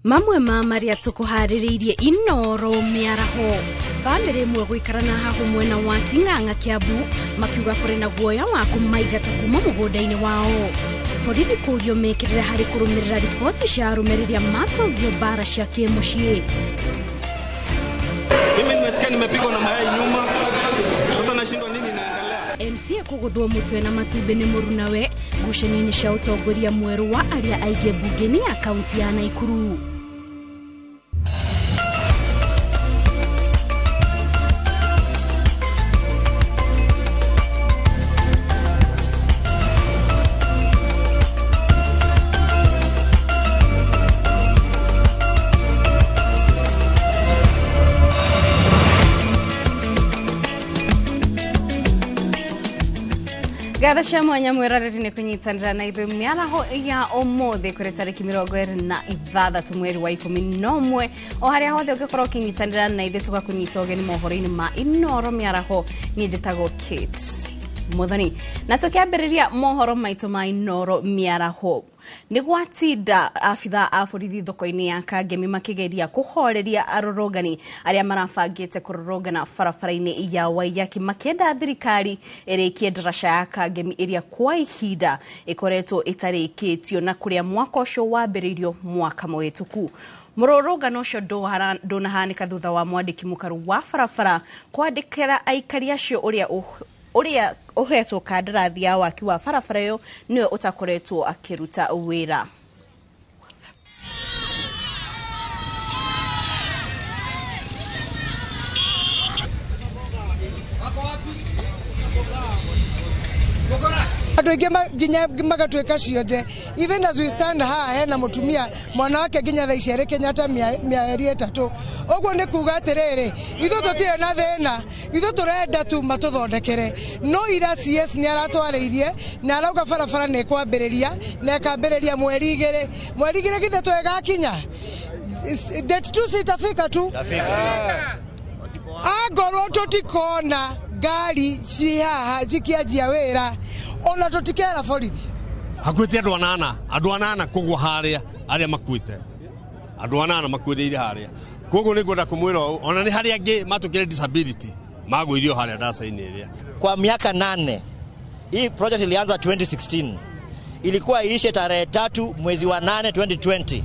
Mamwe ma marĩa tũkũharĩrĩirie Inoro mĩaraho. Bamĩrĩ ĩmwe gũikara na hahu mwena wa Ting'ang'a Kiambu makiuga kũrĩ na guoya wa kũmaingata kuma mũgũnda-inĩ wao. Borithi kũrio mekĩrĩre harĩ kũrũmĩrĩra riboti cia arũme rĩrĩa matongio mbara cia kĩmũciĩ. Mimi nimesikia nimepigwa na mayai nyuma. Sasa nashindwa nini inaendelea. MCA kũgũthwo mũtwe na matumbĩ nĩ mũrunawe ngucanio-inĩ cia ũtongoria mwerũ wa arĩa aingĩ mbunge-inĩ ya kaunti ya Naikuru. Ngatho cia mwanya mwĩroreri nĩ kũnyitanĩra na ithuĩ mĩaraho ya ũmũthĩ kũrĩ tarĩki 26 mweri wa 11 o harĩa hothe ũngĩkorwo ũkĩnyitanĩra na ithuĩ tũgakũnyita ũgeni mohoro-inĩ ma Inoro mĩaraho. Niĩ njĩtagwo Kate Muthoni na tũkĩambĩrĩria mohoro maitũ ma Inoro mĩaraho nĩ gwatinda abithaa a borithi thoko-inĩ ya Kangemi makĩgeria kũhoreria arũrũngani arĩa marabangĩte kũrũrũngana barabara-inĩ ya Waiyaki makĩenda thirikari ĩrĩkie ndaraca ya Kangemi ĩrĩa kwa ihinda ĩkoretwo ĩtarĩkĩtio na kũrĩa mwaka ũcio wambĩrĩirio mwaka mũhĩtũku. Mũrũrũngano ũcio ndũnahanĩka thutha wa mwandĩki mũkaru wa barabara kwandĩkĩra aikari acio ũrĩa ũhetwo kandarathi ya waki wa barabara ĩyo nĩwe ũtakoretwo akĩruta wĩra. Andũ aingĩ nginya magatuĩka cionje. Even as we stand haha hena mũtumia mwana wake nginya thaa ici arĩ Kenyatta mĩeri 3. Ũguo nĩ kuga atĩrĩrĩ, ithuĩ tũtirĩ na thĩna, ithuĩ tũrenda tu matũthondekere. No ira CS nĩ aratwarĩirie na arauga barabara nĩ ĩkwambĩrĩria na ĩkambĩrĩria mweri 2. Mweri 2 githĩ twĩgakinya? Date 2 sitafika tu. Angorwo tũtikona ngari ci haha cikĩanjia wĩra ona tũtikera borithi. Hakuĩte andũ anana, andũ anana kũgwa harĩa arĩa makuĩte. Andũ anana makuĩrĩire harĩa. Koguo nĩ ngwenda kũmwĩra ũũ, ona nĩ harĩa angĩ matũkĩre disability magũirio harĩa ndaca-inĩ ĩrĩa. Kwa miaka 8 hii project ilianza 2016. Ilikuwa iishe tarehe 3 mwezi wa 8 2020.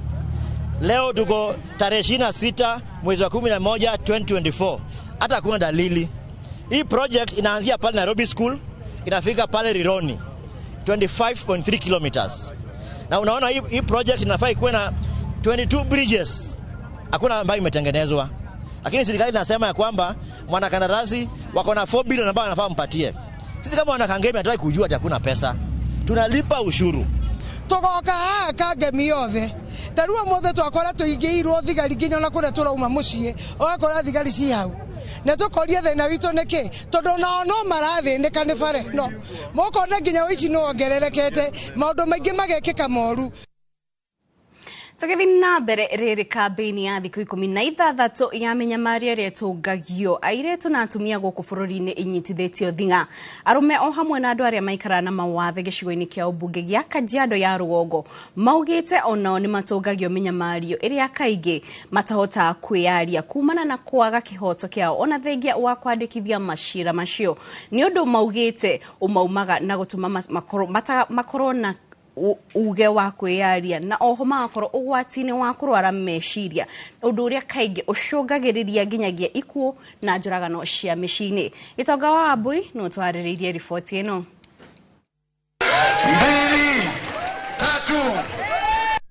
Leo tuko tarehe 26 mwezi wa 11 2024. Hata hakuna dalili. Hii project inaanzia pale Nairobi School, inafika pale Rironi, 25.3 kilometers. Na unaona hii project inafaa ikuwe na 22 bridges. Hakuna ambayo imetengenezwa. Lakini serikali inasema ya kwamba mwanakandarasi wako na 4 billion ambayo anafaa mpatie. Sisi kama wanakangemi hatutaki kujua ati hakuna pesa. Tunalipa ushuru. Tugoka haha Kangemi yothe. Ta rĩu ũmũthĩ twakora tũingĩirwo thigari nginya ona kũrĩa tũrauma mũciĩ, ũgakora thigari ci hau. Na tũkoria thĩna witũ nĩkĩ? Tondũ nao no marathĩnĩka nĩ bara ĩno. Mũkona nginya ũici nĩ wongererekete, maũndũ maingĩ magekĩka moru. Tũgĩthiĩ na mbere rĩrĩ kambĩini ya thikũ 16 ya mĩnyamario ĩrĩa ĩtũngagio airĩtu na atumia gũkũ bũrũri-inĩ inyitithĩtio thing'a. Arũme o hamwe na andũ arĩa maikaraga na mawathe gĩcigo-inĩ kĩa ũmbunge gĩa Kajiado ya rũgongo maugĩte onao nĩ matũngagio mĩnyamario ĩrĩa kaingĩ matahotaga kwĩyaria kumana na kwaga kĩhoto kĩao ona thengia wa kwandĩkithia macira macio. Nĩ ũndũ maugĩte ũmaumaga na gũtũma makorwo na uge wa kwĩyaria na oho magakorwo ũgwati-inĩ wa kũrwara meciria, ũndũ ũrĩa kaingĩ ũcũngagĩrĩria nginyagia ikuũ na njũragano cia mĩciĩ-inĩ. Gĩtonga wa Wambui no twarĩrĩirie riboti ĩno. 2 3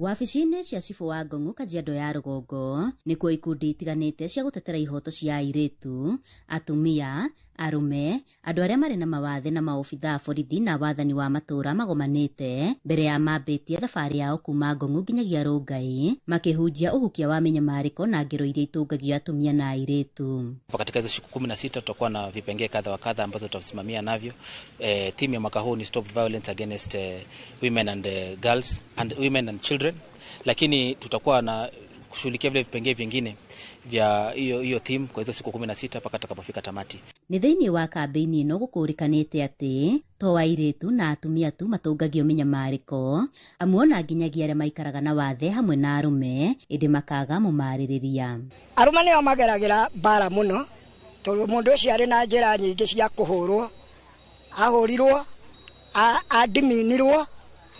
Wabici-inĩ cia cibũ wa Ngong'u Kajiado ya rũgongo nĩkuo ikundi itiganĩte cia gũtetera ihoto cia airĩtu, atumia, arũme, andũ arĩa marĩ na mawathe na maobithaa borithi na wathani wa matũũra magomanĩte mbere ya mambĩtie thabarĩ yao kuma Ngong'u nginyagia Rongai makĩhunjia ũhukia wa mĩnyamarĩko na ngero iria itũngagio atumia na airĩtu. Katika hizo siku 16 tutakuwa na vipengee kadha wa kadha ambazo tutasimamia navyo. Theme ya mwaka huu ni stop violence against women and girls and women and children, lakini tutakuwa na kushughulikia vile vipengee vingine vya hiyo theme kwa hizo siku 16 mpaka tutakapofika tamati. Nĩ thĩinĩ wa kambĩini ĩno gũkũrĩkanĩte atĩ to airĩtu na atumia tu matũngagio mĩnyamarĩko, amu ona nginyagia arĩa maikaraga na wathe hamwe na arũme ĩndĩ makaga mũmarĩrĩria. Arũme nĩo mageragĩra mbara mũno tondũ mũndũ ũcio arĩ na njĩra nyingĩ cia kũhũrwo, ahũrirwo, andiminirwo,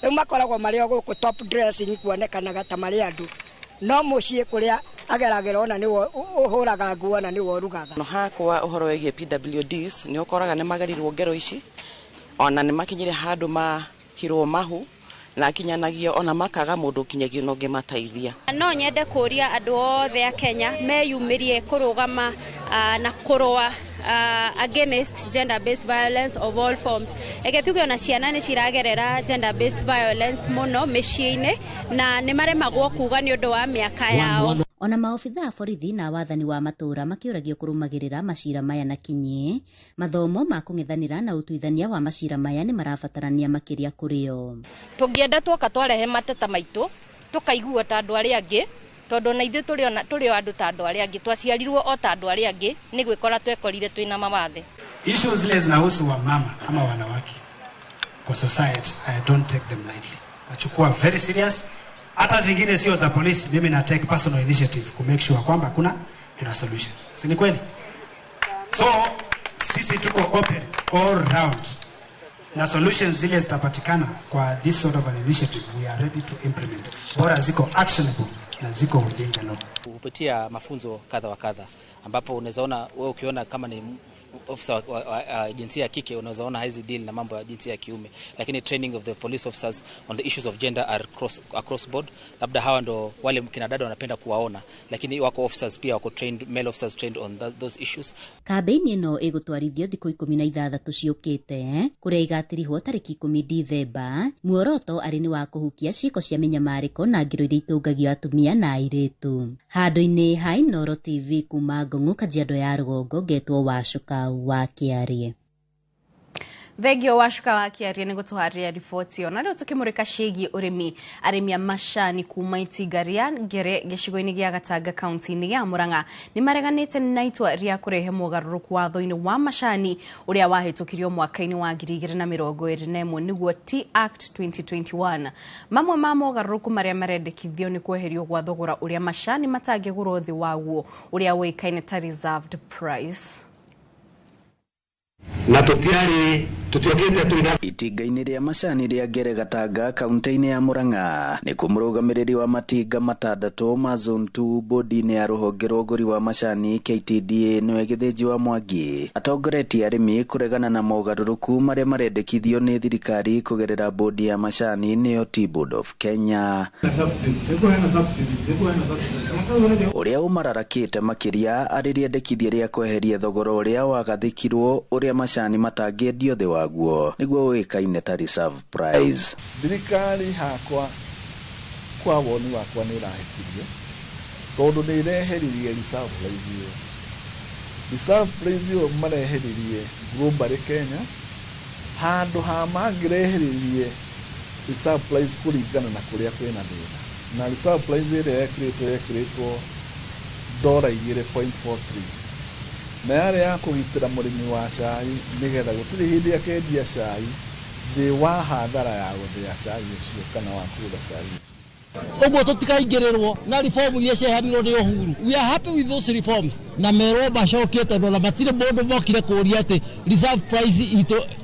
rĩu makoragwo marĩ o gũkũ top dressing kuonekanaga ta marĩ andũ, no mũciĩ kũrĩa ageragĩra ona nĩwe ũhũraga nguo na nĩwe ũrugaga. No hakwa ũhoro wĩgiĩ PWDs nĩ ũkoraga nĩ magerirwo ngero ici ona nĩ makinyire handũ mahirwo mahu na akinyanagia ona makaga mũndũ ũkinyagia na ũngĩmateithia. No nyende kũria andũ othe a Kenya meyumĩrie kũrũgama na kũrũa against gender based violence of all forms. Ege tuge ona ciana nĩ ciragerera gender based violence mũno mĩciĩ-inĩ na nĩ maremagwo kuga nĩ ũndũ wa mĩaka yao. Ona maobithaa a borithi na wathani wa matũra makĩũragio kũrũmagĩrĩra macira maya na kinyi, mathomo ma kũng'ethanĩra na ũtuithania wa macira maya nĩ marabatarania makĩria kũrĩ o. Tũngĩenda tuoka twarehe mateta maitũ tũkaigua ta andũ arĩa angĩ, tondũ na ithuĩ tũrĩ o andũ ta andũ arĩa angĩ, twaciarirwo o ta andũ arĩa angĩ, nĩ gwĩkora twekorire twĩna mawathe. Issues zile zinahusu wamama ama wanawake kwa society, I don't take them lightly. Nachukua very serious. Hata zingine sio za polisi, mimi na take personal initiative ku make sure kwamba kuna solution. Si ni kweli? So sisi tuko open all round. Na solutions zile zitapatikana kwa this sort of an initiative we are ready to implement. Bora ziko actionable na ziko within the law. Kupitia mafunzo kadha wa kadha ambapo unaweza ona wewe ukiona kama ni officer wa jinsia ya kike unaweza ona hizi deal na mambo ya jinsia ya kiume, lakini training of the police officers on the issues of gender are across board. Labda hawa ndo wale kina dada wanapenda kuwaona, lakini wako officers pia wako trained, male officers trained on those issues. Kambĩini ĩno ĩgũtwarithio thikũ 16 ciũkĩte kũrĩa igatirihwo tarĩki 10 Dithemba. Muoroto arĩ nĩ wa kũhukia ciĩko cia mĩnyamarĩko na ngero iria itũngagio atumia na airĩtu. Handũ-inĩ ha Inooro TV kuma Ngong'u, Kajiado ya Rũgongo, ngetwo Wacuka wa Kĩarie. Thengio Wacuka wa Kĩarie nĩ gũtũharĩria riboti ĩyo. Na rĩu tũkĩmũrĩka ciĩgiĩ ũrĩmi, arĩmi a macani kuma itinga rĩa Ngere gĩcigo-inĩ gĩa Gatanga kaunti-inĩ ya Murang'a nĩ mareganĩte na itua rĩa kũrehe mogarũrũku watho-inĩ wa macani ũrĩa wahĩtũkirio mwaka-inĩ wa 2021 nĩguo Tea Act 2021. Mamwe ma mogarũrũku marĩa marendekithio nĩ kweherio gwa thogora ũrĩa macani matangĩgũrwo thĩ waguo ũrĩa ũĩkaine ta reserved price. Na tutiari tutiokete tuina itinga-inĩ rĩa macani rĩa Ngere Gatanga kaunti-inĩ ya Murang'a nĩ kũmũrũgamĩrĩri wa matinga matandatũ ma Zone 2 bodi-inĩ ya rũhonge rwa ũgũri wa macani KTDA nĩwe Gĩthĩnji wa Mwangi atongoretie arĩmi kũregana na mogarũrũku marĩa marendekithio nĩ thirikari kũgerera bodi ya macani nĩyo Tea Board of Kenya. Ũrĩa ũmararakĩte makĩria arĩ rĩendekithia rĩa kweheria thogora ũrĩa wagathĩkirwo ũrĩa macani matangĩendio thĩ waguo nĩguo ũĩkaine ta reserve price. Thirikari hakwa kwa woni wakwa nĩ ĩrahĩtirie tondũ nĩ ĩreheririe reserve price ĩyo. Reserve price ĩyo mareheririe globally Kenya handũ ha mangĩreheririe reserve price kũringana na kũrĩa kwĩna thĩna, na reserve price ĩrĩa yekĩrĩtwo $2.43 na yarĩ ya kũgitĩra mũrĩmi wa cai nĩgetha gũtirĩ hĩndĩ akendia cai thĩ wa hathara ya gũthĩa cai ũcio kana wa kũgũra cai ũcio. Ũguo tũtikaingĩrĩrwo na reform iria cieherirwo nĩ Uhuru. We are happy with those reforms na merwo macokie tondũ ona matirĩ mũndũ mokire kũria atĩ reserve price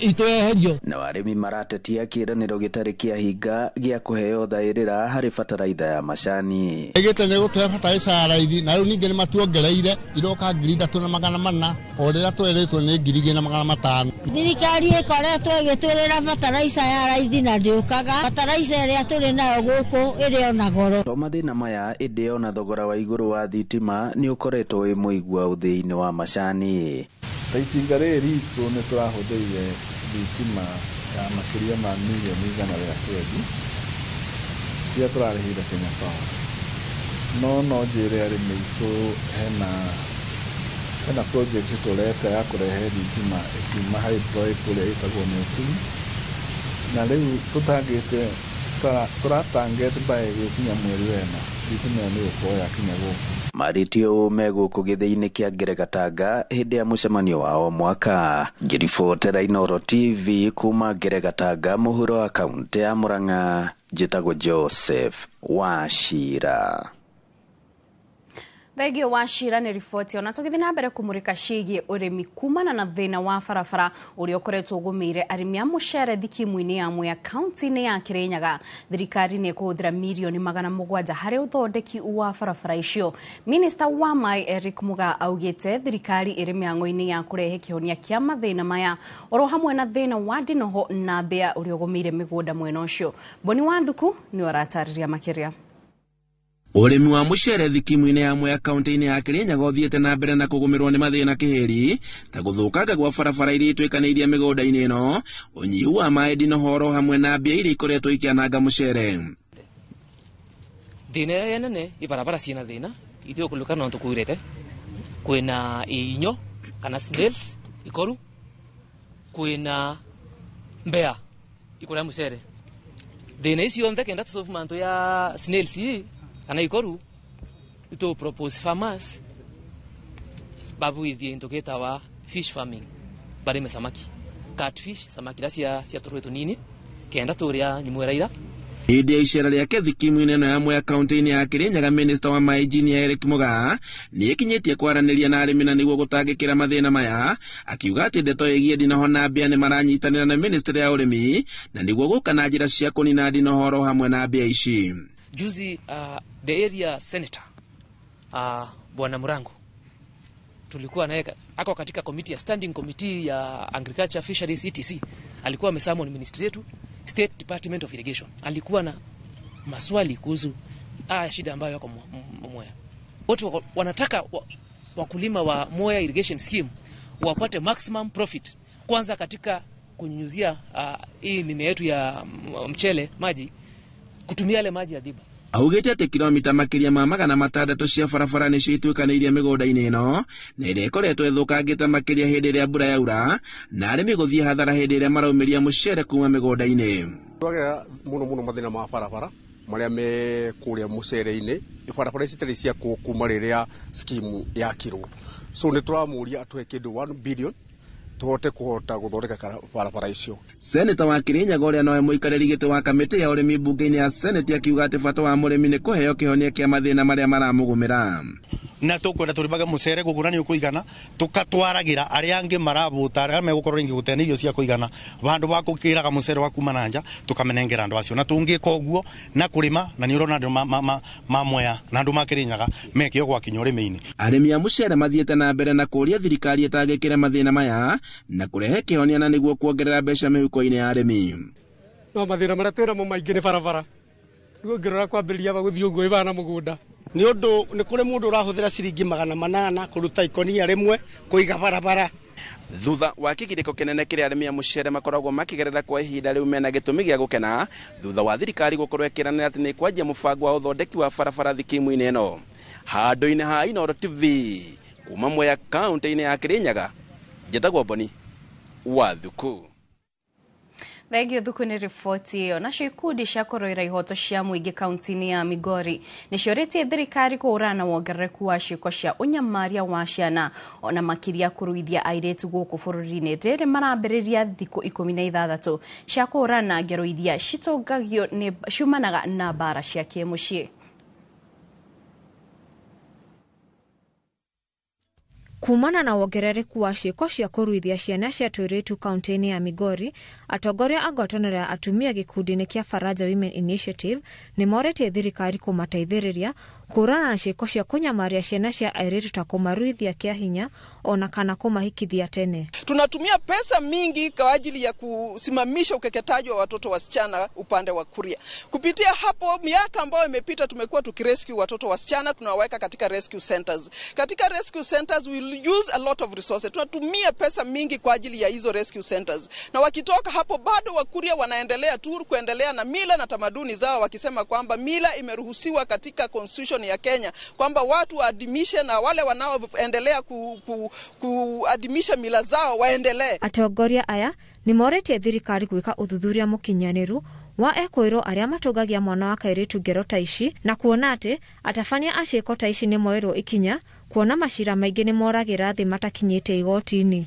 itũ yeherio. Na arĩmi maratetia kĩĩranĩro gĩtarĩ kĩahinga gĩa kũheo thaĩrĩra harĩ bataraitha ya macani. Ĩgĩte nĩ gũtũhe bataraitha ya raithi na rĩu ningĩ nĩ matuongereire iroka 3400 o rĩrĩa twerĩtwo nĩ 2500. Thirikari ĩkoretwo ĩgĩtwĩrĩra bataraitha ya raithi na ndĩũkaga. Bataraitha ĩrĩa tũrĩ nayo gũkũ ĩrĩ ona goro. To mathĩna maya ĩndĩ ona thogora wa igũrũ wa thitima nĩ ũkoretwo wĩ mũigua ũthĩinĩ wa macani. Ta itinga rĩrĩ ritũ nĩ tũrahũthĩrire thitima ya makĩria ma mirioni 120 iria tũrarĩhĩire Kenya Power. No njĩre arĩmi aitũ hena project tũreka ya kũrehe thitima ĩkiuma hydro kũrĩa ĩtagwo Nyautini, na rĩu tũtangĩte tũratangete by gũkinya mweri wena Ndikũmenya nĩ gũkorwo yakinya gũkũ. Marĩtie ũũ me gũkũ gĩthĩi-inĩ kĩa Ngeregatanga hĩndĩ ya mũcemanio wa o mwaka. Ngĩribotera Inooro TV kuma Ngeregatanga mũhuro wa kaũntĩ ya Murang'a, njĩtagwo Joseph Wachira. Thengio wa Cira nĩ riboti ona tũgĩthiĩ na mbere kũmũrĩka ciĩgiĩ ũrĩmi kumana na thĩna wa barabara ũrĩa ũkoretwo ũgũmĩire arĩmi a mũcere thikimu-inĩ ya Mwea kaunti-inĩ ya Kĩrĩnyaga. Thirikari nĩ ĩkũhũthĩra mirioni 700 harĩ ũthondeki wa barabara icio. Minista wa maĩ Eric Mugaa augĩte thirikari ĩrĩ mĩhang'o-inĩ ya kũrehe kĩhonia kĩa mathĩna maya oro hamwe na thĩna wa ndinoho na mbĩa ũrĩa ũgũmĩire mĩgũnda mwena ũcio. Boni Wathuku nĩwe ũratarĩria makĩria. Ũrĩmi wa mũcere thikimu-inĩ ya Mwea kaunti-inĩ ya Kĩrĩnyaga ũthiĩte na mbere na kũgũmĩrwo nĩ mathĩna kĩhĩri ta gũthũkanga gwa barabara iria ituĩkanĩirie mĩgũnda-inĩ ĩno, ũnyihu wa maĩ, ndinohoro hamwe na mbĩa iria ikoretwo ikĩananga mũcere. Thĩna ĩrĩa nene i barabara ciĩna thĩna ithuĩ kũrikana na tũkuirĩte kwĩna inyo kana snails ikoru, kwĩna mbea ikũrĩa mũcere. Thĩna icio nthe kenda tũsolve mantu ya snails ii kana ikoru to propose farmers babuithie into ketawa fish farming barime samaki catfish samaki ira cia tũrũĩ tũnini kenda tũrĩa nyimwera ira. Hĩndĩ ya icera rĩake thikimu-inĩ ĩno ya Mwea kaunti-inĩ ya Kĩrĩnyaga, minista wa maĩ Engineer Eric Mugaa nĩekinyĩtie kwaranĩria na arĩmi na nĩguo gũtangĩkĩra mathĩna maya, akiuga atĩ ndeto ĩgiĩ ndinoho na mbĩa nĩ maranyitanĩra na ministry ya ũrĩmi na nĩguo gũka na njĩra cia kũnina ndinoho hamwe na mbĩa ici. Juzi the area senator Bwana Murango tulikuwa naye ako katika committee ya standing committee ya agriculture fisheries etc. Alikuwa amesummon ministry yetu State Department of Irrigation. Alikuwa na maswali kuhusu shida ambayo yako Mwea. Wote wanataka wakulima wa Mwea Irrigation Scheme wapate maximum profit kwanza katika kunyunyuzia hii mimea yetu ya mchele maji, kutumia yale maji ya dhiba. Augĩte atĩ kilomita makĩria ma 600 cia barabara nĩcio ituĩkanĩirie mĩgũnda-inĩ ĩno na ĩrĩa ĩkoretwo ĩthũkangĩte makĩria hĩndĩ ĩrĩa mbura yaura na arĩmi gũthiĩ hathara hĩndĩ ĩrĩa maraumĩria mũcere kuma mĩgũnda-inĩ. Twagera mũno mũno mathĩna ma barabara marĩa me kũrĩa mũcere-inĩ, barabara ici citarĩ cia kuma rĩrĩa scheme yakirwo, so nĩ tũramũria atũhe kĩndũ 1 billion tuhote kuhota guthondeka barabara icio. Seneta wa Kĩrĩnyaga ũrĩa nowe mũikarĩri gĩtĩ wa kamĩtĩ ya ũrĩmi mbunge-inĩ ya Senate akiuga atĩ bata wa mũrĩmi nĩ kũheo kĩhonia kĩa mathĩna marĩa maramũgũmĩra. Na tũkwenda tũrĩmage mũcere gũkũ na nĩ ũkũigana, tũkatwaragĩra arĩa angĩ marabũta arĩa megũkorwo rĩngĩ gũtena irio cia kũigana vandũ va gũkĩraga mũcere wa kuma na nja tũkamenengera andũ acio, na tũngĩka ũguo na kũrĩma na nĩ ũrona andũ ma Mwea na andũ ma Kĩrĩnyaga mekĩo gwakinya ũrĩmi-inĩ. Arĩmi a mũcere mathiĩte na mbere na kũũria thirikari ĩtangĩkĩre mathĩna maya na kũrehe kĩhonia na nĩguo kuongerera mbeca mĩhuko-inĩ ya arĩmi. No mathĩna marĩa twĩnamo maingĩ nĩ barabara, rĩu ũngĩrora kwambĩrĩria bagũthiĩ ũguo ĩbana mũgũnda nĩ ũndũ nĩ kũrĩ mũndũ ũrahũthĩra ciringi 800 kũruta ikonia rĩmwe kũiga barabara. Thutha wa kĩgirĩko kĩnene kĩrĩa arĩmi a mũcere makoragwo makĩgerera kwa ihinda rĩu mena gĩtũmi gĩa gũkena thutha wa thirikari gũkorwo ĩkĩranĩra atĩ nĩ kwanjia mũbango wa ũthondeki wa barabara thikimu-inĩ ĩno. Handũ-inĩ ha Inooro TV kuma Mwea kaunti-inĩ ya Kĩrĩnyaga, njĩtagwo Boni Wathuku. Thengio Thuku nĩ riboti ĩyo. Nacio ikundi cia kũrũĩra ihoto cia mũingĩ kaunti-inĩ ya Migori nĩciũrĩtie thirikari kũhũrana na wongerereku wa ciĩko cia ũnyamaria wa ciana ona makĩria kũruithia airĩtu gũkũ bũrũri-inĩ rĩrĩ marambĩrĩria thikũ 16 cia kũhũrana na ngero iria citũngagio nĩ ciumanaga na mbara cia kĩmũciĩ. Kumana na wongerereku wa ciĩko cia kũruithia ciana cia tũirĩtu kaunti-inĩ ya Migori, atongoria a ngwatanĩro ya atumia gĩkundi-inĩ kĩa Faraja Women Initiative nĩ morĩtie thirikari kũmateithĩrĩria kũhũrana na ciĩko cia kũnyamaria ciana cia airĩtu ta kũmaruithia kĩa hinya ona kana kũmahikithia tene. Tunatumia pesa mingi kwa ajili ya kusimamisha ukeketaji wa watoto wasichana upande wa Kuria. Kupitia hapo miaka ambayo imepita tumekuwa tukirescue watoto wasichana, tunaweka katika rescue centers. Katika rescue centers we use a lot of resources. Tunatumia pesa mingi kwa ajili ya hizo rescue centers. Na wakitoka hapo bado Wakuria wanaendelea tu kuendelea na mila na tamaduni zao, wakisema kwamba mila imeruhusiwa katika constitution ya Kenya, kwamba watu waadimishe na wale wanaoendelea kuadimisha mila zao waendelee. Atongoria aya nĩ morĩtie thirikari gwĩka ũthuthuria mũkinyanĩru Wa ekũĩrwo arĩa matũngagia mwana wa kairĩtu ngero ta ici na kuona atĩ atabania a ciĩko ta ici nĩ moerwo ikinya kuona macira maingĩ nĩ moragĩra thĩ matakinyĩte igoti-inĩ.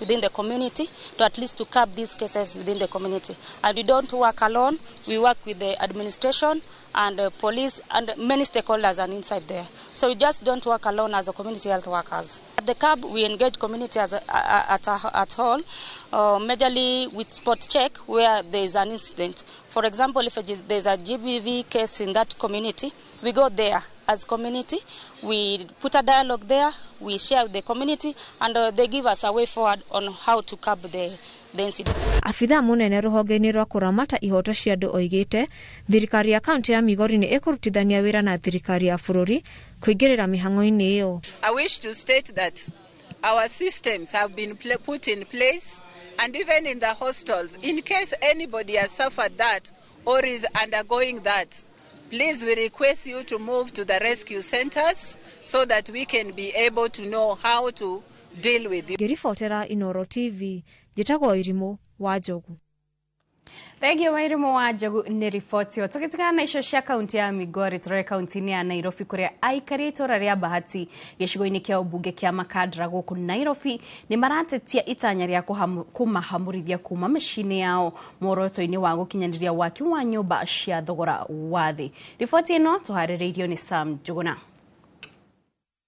Within the community to at least to curb these cases within the community, and we don't work alone, we work with the administration and the police and many stakeholders are inside there, so we just don't work alone as a community health workers. At the curb we engage community as at all, majorly with spot check where there is an incident. For example, if there is a GBV case in that community, we go there as community, we put a dialogue there, we share with the community, and they give us a way forward on how to curb the incident. Abithaa mũnene rũhonge-inĩ rwa kũramata ihoto cia andũ oigĩte thirikari ya kaunti ya Migori nĩ ĩkũrutithania wĩra na thirikari ya bũrũri kũingĩrĩra mĩhang'o-inĩ ĩyo. I wish to state that our systems have been put in place, and even in the hostels, in case anybody has suffered that or is undergoing that, please, we request you to move to the rescue centers so that we can be able to know how to deal with you. Ngĩribotera Inoro TV, njĩtagwo Irimũ wa Njogu. Thengiũ Wairimu wa Njogu nĩ riboti ĩyo. Tũgĩtigana na icio cia kaunti ya Migori, tũrore kaunti-inĩ ya Nairobi kũrĩa aikari a itũũra rĩa Bahati gĩcigo-inĩ kĩa ũmbunge kĩa Makandra gũkũ Nairobi nĩ maratetia itanya rĩa kũmahamũrithia kuma mĩciĩ-inĩ yao muoroto-inĩ wa gũkinyanĩria waki wa nyũmba cia thogora wa thĩ. Riboti ĩno tũharĩrĩirio nĩ Sam Njuguna.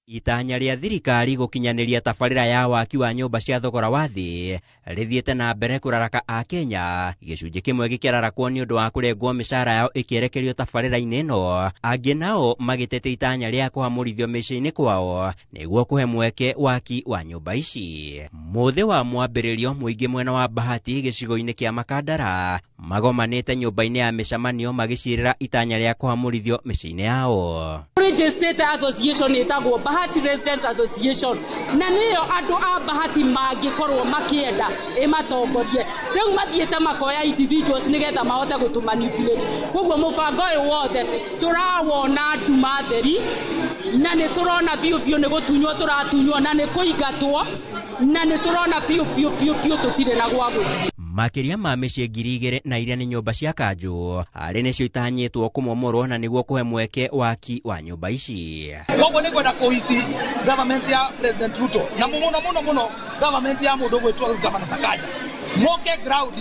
Itanya rĩa thirikari gũkinyanĩria tabarĩra ya waki wa nyũmba cia thogora wa thĩ rĩthiĩte na mbere kũraraka a Kenya, gĩcunjĩ kĩmwe gĩkĩrarakwo nĩ ũndũ wa kũrengwo mĩcara yao ĩkĩerekerio tabarĩra-inĩ ĩno, angĩ nao magĩtete itanya rĩa kũhamũrithio mĩciĩ-inĩ kwao nĩguo kũhe mweke waki wa nyũmba ici. Mũthĩ wa mwambĩrĩrio mũingĩ mwena wa Bahati gĩcigo-inĩ kĩa Makandara magomanĩte nyũmba-inĩ ya mĩcemanio magĩcirĩra itanya rĩa kũhamũrithio mĩciĩ-inĩ yao. Registered association ĩtagwo Bahati Resident Association na nĩyo andũ a Bahati mangĩkorwo makĩenda ĩmatongorie. Rĩu mathiĩte makoya individuals nĩgetha mahote gũtũ manipulate. Koguo mũbango ũyũ wothe tũrawona nduma theri na nĩ tũrona biũ biũ nĩ gũtunywo tũratunywo na nĩ kũingatwo na nĩ tũrona biũ biũ biũ biũ tũtirĩ na gwa gũthiĩ. Makĩria ma mĩciĩ 2,000 na iria nĩ nyũmba cia kanjũ arĩ nĩcio itanyĩtwo kũmomorwo na nĩguo kũhe mweke waki wa nyũmba ici. Koguo nĩ ngwenda kũici government ya President Ruto na mũno mũno mũno government ya mũndũ ũgwĩtwo Governor Sakaja moke ground,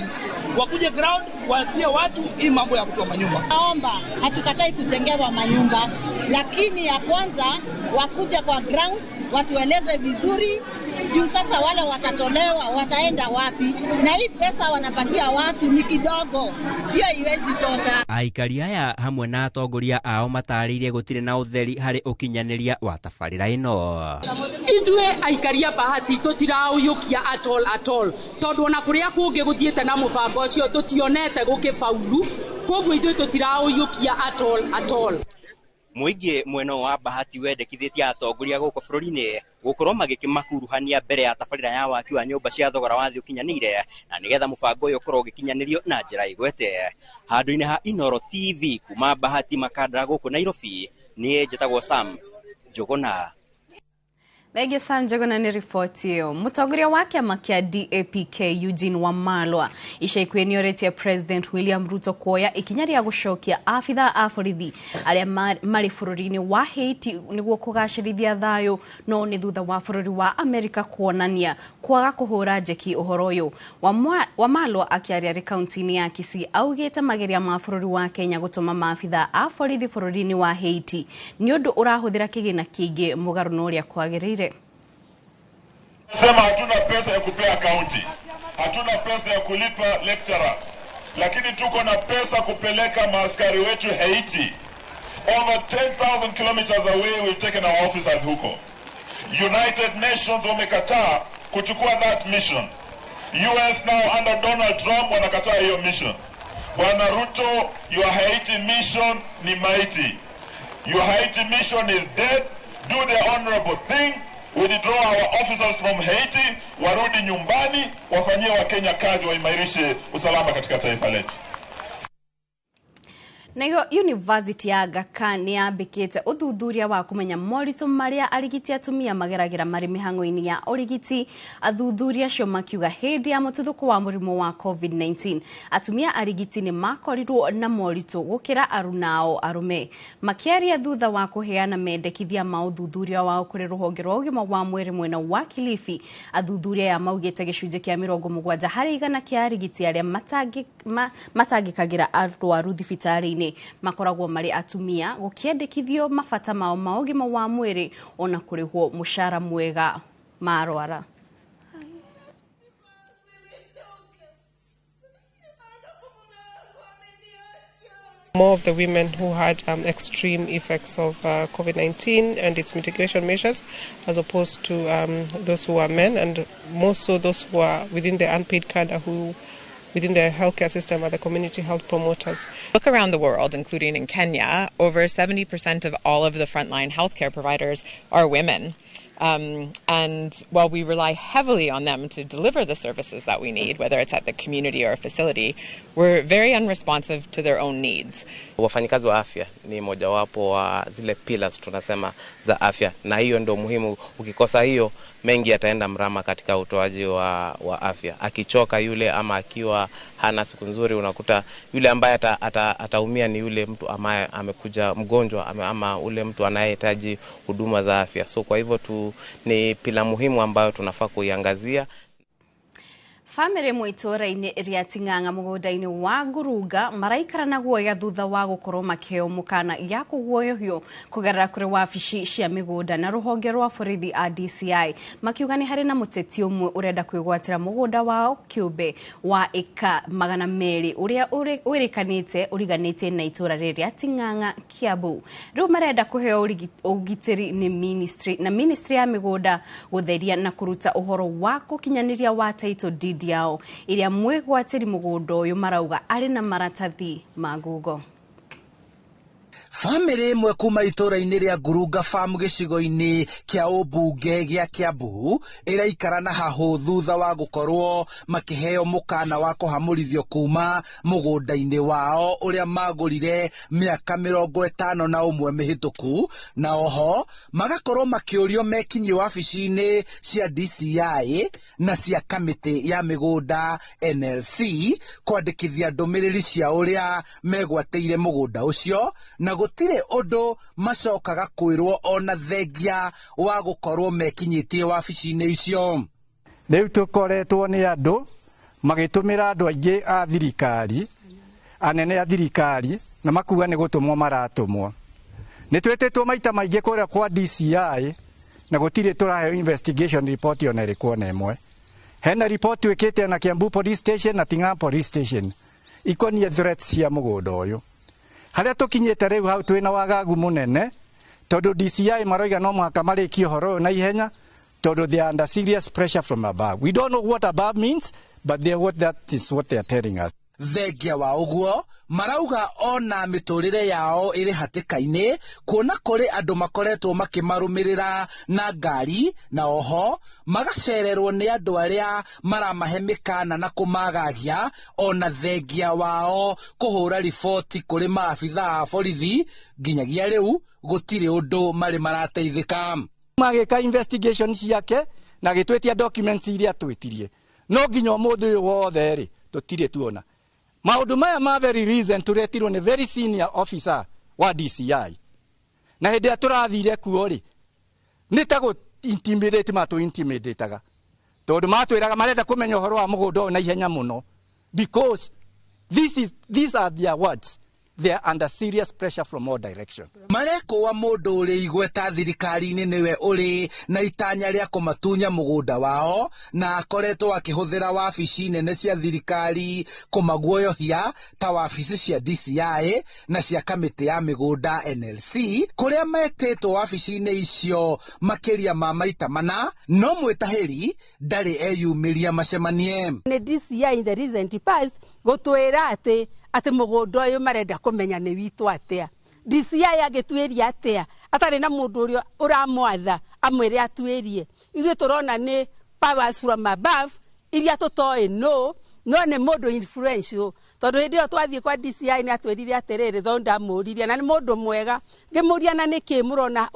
wakuje ground waambie watu hii mambo ya kutoa manyumba. Naomba, hatukatai kutengewa manyumba, lakini ya kwanza wakuja kwa ground watueleze vizuri juu sasa wale watatolewa wataenda wapi, na hii pesa wanapatia watu ni kidogo, hiyo iwezi tosha. Aikari aya hamwe na atongoria ao matarĩirie gũtirĩ na ũtheri harĩ ũkinyanĩria wa tabarĩra ĩno. Ithuĩ aikari a Bahati tũtiraũiyũkia at all at all, tondũ ona kũrĩa kũngĩ gũthiĩte na mũbango ũcio tũtionete gũkĩbaulu, koguo ithuĩ tũtiraũiyũkia at all at all. Mũingĩ mwena wa Bahati wendekithĩtie atongoria gũkũ bũrũri-inĩ gũkorwo magĩkĩmakuruhania mbere ya tabarĩra ya waki wa nyũmba cia thogora wa thĩ ũkinyanĩire na nĩgetha mũbango ũyũ ũkorwo ũgĩkinyanĩrio na njĩra ĩgwete. Handũ-inĩ ha Inoro TV kuma Bahati Makandara gũkũ Nairobi, niĩ njĩtagwo Sam Njuguna. Thengiũ Sam Njuguna nĩ riboti ĩyo. Mũtongoria wa kĩama kĩa DAPK Eugene Wamalwa ica ikuhĩ nĩorĩtie President William Ruto kuoya ikinya rĩa gũcokia abithaa a borithi arĩa marĩ bũrũri-inĩ wa Haiti nĩguo kũgacĩrithia thayũ, no nĩ thutha wa bũrũri wa Amerika kuonania kwaga kũhũra njeki ũhoro ũyũ. Wamalwa akĩaria arĩ kaunti-inĩ ya Kisii augĩte mageria ma bũrũri wa Kenya gũtũma maabithaa a borithi bũrũri-inĩ wa Haiti nĩ ũndũ ũrahũthĩra kĩgĩna kĩingĩ mũgarũ na ũrĩa kwagĩrĩire. Sema hatuna pesa ya kupea county, hatuna pesa ya kulipa lecturers, lakini tuko na pesa kupeleka maaskari wetu Haiti. Over 10,000 kilometers away we've taken our officers huko. United Nations wamekataa kuchukua that mission. US now under Donald Trump wanakataa hiyo mission. Bwana Ruto, your Haiti mission ni maiti. Your Haiti mission is dead. Do the honorable thing. Withdraw our officers from Haiti, warudi nyumbani, wafanyie Wakenya kazi, waimarishe usalama katika taifa letu. Nayo University ya Aga Khan nĩ yambĩkĩte ũthuthuria wa kũmenya moritũ marĩa arigiti atumia mageragĩra marĩ mĩhang'o-inĩ ya ũrigiti. Athuthuria acio makiuga hĩndĩ ya mũtuthũko wa mũrimũ wa COVID-19 atumia arigiti nĩ makorirwo na moritũ gũkĩra arunao arũme. Makĩaria thutha wa kũheana mendekithia ma ũthuthuria wao kũrĩ rũhonge rwa ũgima wa mwĩrĩ mwena wa Kilifi, athuthuria aya maugĩte gĩcunjĩ kĩa 70% kĩa arigiti arĩa matangĩkagĩra arwaru thibitarĩ-inĩ makoragwo marĩ atumia, gũkĩendekithio mabata mao ma ũgima wa mwĩrĩ ona kũrĩhwo mũcara mwega marwara. More of the women who had extreme effects of COVID-19 and its mitigation measures, as opposed to those who are men, and more so those who are within the unpaid cadre who within the healthcare system are the community health promoters. Look around the world, including in Kenya, over 70% of all of the frontline healthcare providers are women. And while we rely heavily on them to deliver the services that we need, whether it's at the community or a facility, we're very unresponsive to their own needs. Wafanyikazi wa afya ni mojawapo wa zile pillars tunasema za afya, na hiyo ndio muhimu. Ukikosa hiyo, mengi yataenda mrama katika utoaji wa afya. Akichoka yule ama akiwa hana siku nzuri, unakuta yule ambaye ataumia ni yule mtu ambaye amekuja mgonjwa ama ule mtu anayehitaji huduma za afya. So kwa hivyo ni pila muhimu ambayo tunafaa kuiangazia. Famĩlĩ ĩmwe itũũra-inĩ rĩa Ting'ang'a mũgũnda-inĩ wa Ngurunga maraikara na guoya thutha wa gũkorwo makĩheo mũkana ya kũguoyohio kũgerera kũrĩ wabici cia mĩgũnda na rũhonge rwa borithi a DCI, makiuga nĩ harĩ na mũteti ũmwe ũrenda kwĩgwatĩra mũgũnda wao kĩũmbe wa ĩka 200 ũrĩa ũrĩkanĩte ũriganĩtie na itũũra rĩrĩ rĩa Ting'ang'a Kiambu. Rĩu marenda kũheo ũgitĩri nĩ ministry na ministry ya mĩgũnda gũtheria na kũruta ũhoro wa gũkinyanĩria wa title deed yao iria mwĩgwatĩri mũgũnda ũyũ marauga arĩ na maratathi ma ngungo. Famĩlĩ ĩmwe kuma itũũra-inĩ rĩa Ngurunga Farm gĩcigo-inĩ kĩa ũmbunge gĩa Kiambu ĩraikara na hahũ thutha wa gũkorwo makĩheo mũkana wa kũhamũrithio kuma mũgũnda-inĩ wao ũrĩa magũrire mĩaka 51 mĩhĩtũku, na oho magakorwo makĩũrio mekinyie wabici-inĩ cia DCI na cia kamĩtĩ ya mĩgũnda NLC kwandĩkithia ndũmĩrĩri cia ũrĩa megwatĩire mũgũnda ũcio, na gũtirĩ ũndũ macokaga kwĩrwo ona thengia wa gũkorwo mekinyĩtie wabici-inĩ icio. Rĩu tũkoretwo nĩ andũ magĩtũmĩra andũ aingĩ a thirikari, anene a thirikari, na makuga nĩ gũtũmwo maratũmwo. Nĩ twĩtĩtwo maita maingĩ kũrĩa kwa DCI na gũtirĩ tũraheo investigation report ona ĩrĩkũ ona ĩmwe. Hena report ĩkĩte na Kiambu Police Station na Ting'ang'a Police Station ikoniĩ threats cia mũgũnda ũyũ. Harĩa tũkinyĩte rĩu hau twĩna wagagu mũnene tondũ DCI maroiga no mũhaka marĩkie ũhoro ũyũ na ihenya tondũ they are under serious pressure from above. We don't know what above means, but they what that is what they are telling us. Thengia wa ũguo marauga ona mĩtũrĩre yao ĩrĩ hatĩka-inĩ kuona kũrĩ andũ makoretwo makĩmarũmĩrĩra na ngari, na oho magacererwo nĩ andũ arĩa maramahe mĩkana na kũmagagia, ona thengia wao kũhũra riboti kũrĩ maabitha a borithi nginyagia rĩu gũtirĩ ũndũ marĩ marateithĩka. Magĩka investigation ciake na gĩtwĩtia documents iria twĩtirie, no nginya ũmũthĩ ũyũ wothe rĩ tũtirĩ tuona. Maũndũ maya ma very recent tũretirwo nĩ very senior officer wa DCI, na hĩndĩ ĩrĩa tũrathire kuo rĩ nĩ ta gũ intimidate matũ intimidataga tondũ matwĩraga marenda kũmenya ũhoro wa mũgũnda ũyũ na ihenya mũno, because these are their words. They are under serious pressure from all directions. Marekũa mũndũ ũrĩ igweta thirikari-inĩ nĩwe ũrĩ na itanya rĩa kũmatunya mũgũnda wao, na akoretwo akĩhũthĩra wabici nene cia thirikari kũmaguoyohia ta wabici cia DCI na cia kamĩtĩ ya mĩgũnda NLC, kũrĩa metĩtwo wabici-inĩ icio makĩria ma maita mana, no mwĩtahĩri ndarĩ eyumĩria macemanie. Nĩ DCI in the recent past gũtwĩra atĩ mũgũnda ũyũ marenda kũmenya nĩ witũ atĩa. DCI agĩtuĩria atĩa atarĩ na mũndũ ũrĩa ũramwatha amwĩre atuĩrie. Ithuĩ tũrona nĩ powers from above iria tũtoĩ no nĩ mũndũ influential. Tondũ hĩndĩ ĩyo twathiĩ kwa DCI nĩ atwĩrire atĩrĩrĩ, tondũ ndamũririe na nĩ mũndũ mwega, ngĩmũria na nĩkĩ mũrona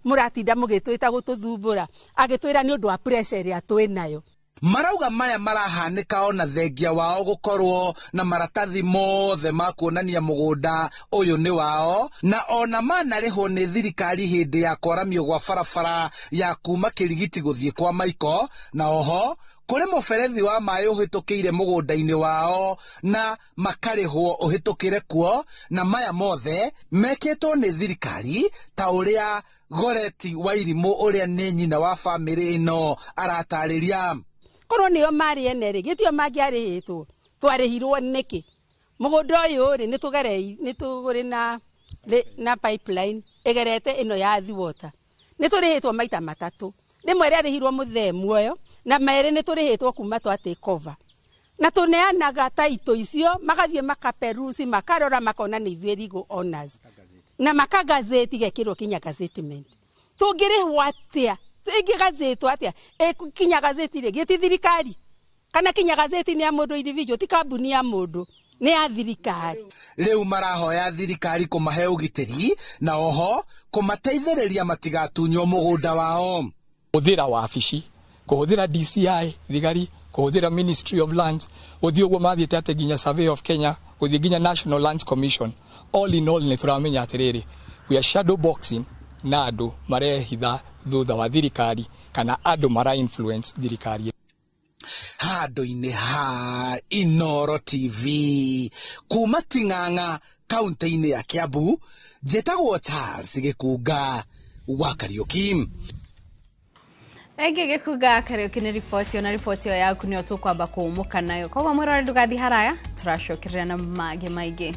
mũratinda mũgĩtwĩta gũtũthumbũra, agĩtwĩra nĩ ũndũ wa pressure ĩrĩa twĩ nayo. Marauga maya marahanĩka ona thengia wao gũkorwo na maratathi mothe ma kuonania mũgũnda ũyũ nĩ wao, na ona manarĩhwo nĩ thirikari hĩndĩ ya kwaramio gwa barabara ya kuma Kĩrigiti gũthiĩ kwa Maiko, na oho kũrĩ mũberethi wa maĩ ũhĩtũkĩire mũgũnda-inĩ wao na makarĩhwo ũhĩtũkĩre kuo, na maya mothe mekĩtwo nĩ thirikari ta ũrĩa Goreti Wairimũ ũrĩa nĩ nyina wa bamĩrĩ ĩno aratarĩria. Korwo nĩo marĩ ene rĩ, gĩtio mangĩarĩhĩtwo, twarĩhirwo nĩkĩ? Mũgũnda ũyũ rĩ, nĩ tũrĩ na pipeline ĩgerete ĩno ya Thiwota. Nĩ tũrĩhĩtwo maita matatũ. Rĩmwe rĩarĩhirwo mũthee muoyo, na merĩ nĩ tũrĩhĩtwo kuma twa take over. Na tũneanaga taito icio, magathiĩ makaperusi, makarora, makona nĩ ithuĩ legal owners. Na makagazeti gekĩrwo kinya gazettement. Tũngĩrĩhwo atĩa? Ĩngĩgazetwo atĩa? Kinya gazeti rĩ, gĩti thirikari? Kana kinya gazeti nĩ ya mũndũ individual, ti kambuni ya mũndũ, nĩ ya thirikari. Rĩu marahoya thirikari kũmahe ũgitĩri na oho kũmateithĩrĩria matigatunywo mũgũnda wao. Kũhũthĩra wabici, kũhũthĩra DCI thigari, kũhũthĩra Ministry of Lands, gũthiĩ ũguo mathiĩte atĩ nginya Survey of Kenya, gũthiĩ nginya National Lands Commission. All in all nĩ tũramenya atĩrĩrĩ, we are shadow boxing na andũ marehitha thutha wa thirikari kana andũ mara influence thirikari. Handũ-inĩ ha Inooro TV kuma Ting'ang'a kaunti-inĩ ya Kiambu, njĩtagwo Charles Gĩkunga wa Kariũki. Thengiũ Gĩkunga Kariũki nĩ riboti, ona riboti ĩyo yaku nĩyo tũkwamba kũũmũka nayo. Koguo mwĩrore ndũgathiĩ haraya, tũracokerera na mangĩ maingĩ.